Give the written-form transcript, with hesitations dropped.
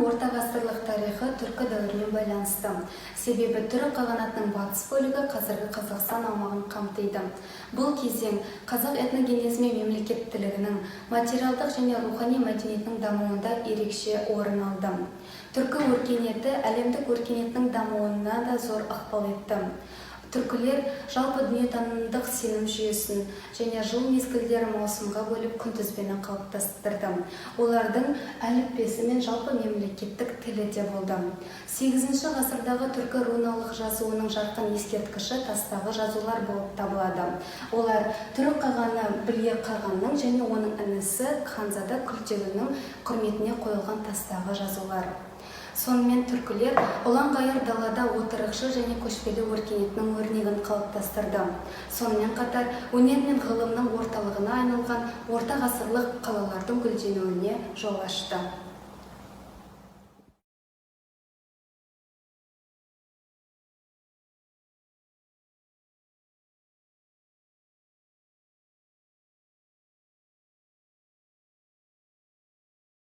ортағасырлық тарихы түркі дәуірімен байланысты. Себебі Түрік қағанатының батыс бөлігі қазіргі Қазақстан аумағын қамтиды. Бұл кезең қазақ этногенезі мен мемлекеттілігінің, материалдық және рухани мәдениетінің дамуында ерекше орын алды. Түркі өркениеті әлемдік өркениеттің дамуына да зор ықпал етті. Түркілер жалпы дүниетанымдық сенім жүйесін және жыл мезгілдерін маусымға бөліп, күнтізбені қалыптастырды. Олардың әліппесі мен жалпы мемлекеттік тілі де болды. 8 ғасырдағы түркі руналық жазуының жарқын ескерткіші тастағы жазулар болып табылады. Олар түрік қағаны Білге қағанның және оның інісі ханзада Күлтегіннің құрметіне қойылған тастағы жазулар. Сонымен, түркілер ұлан-ғайыр далада отырықшы және көшпелі өркениетінің өрнегін қалыптастырды. Сонымен қатар өнер мен ғылымның орталығына айналған орта ғасырлық қалалардың гүлденуіне жол ашты.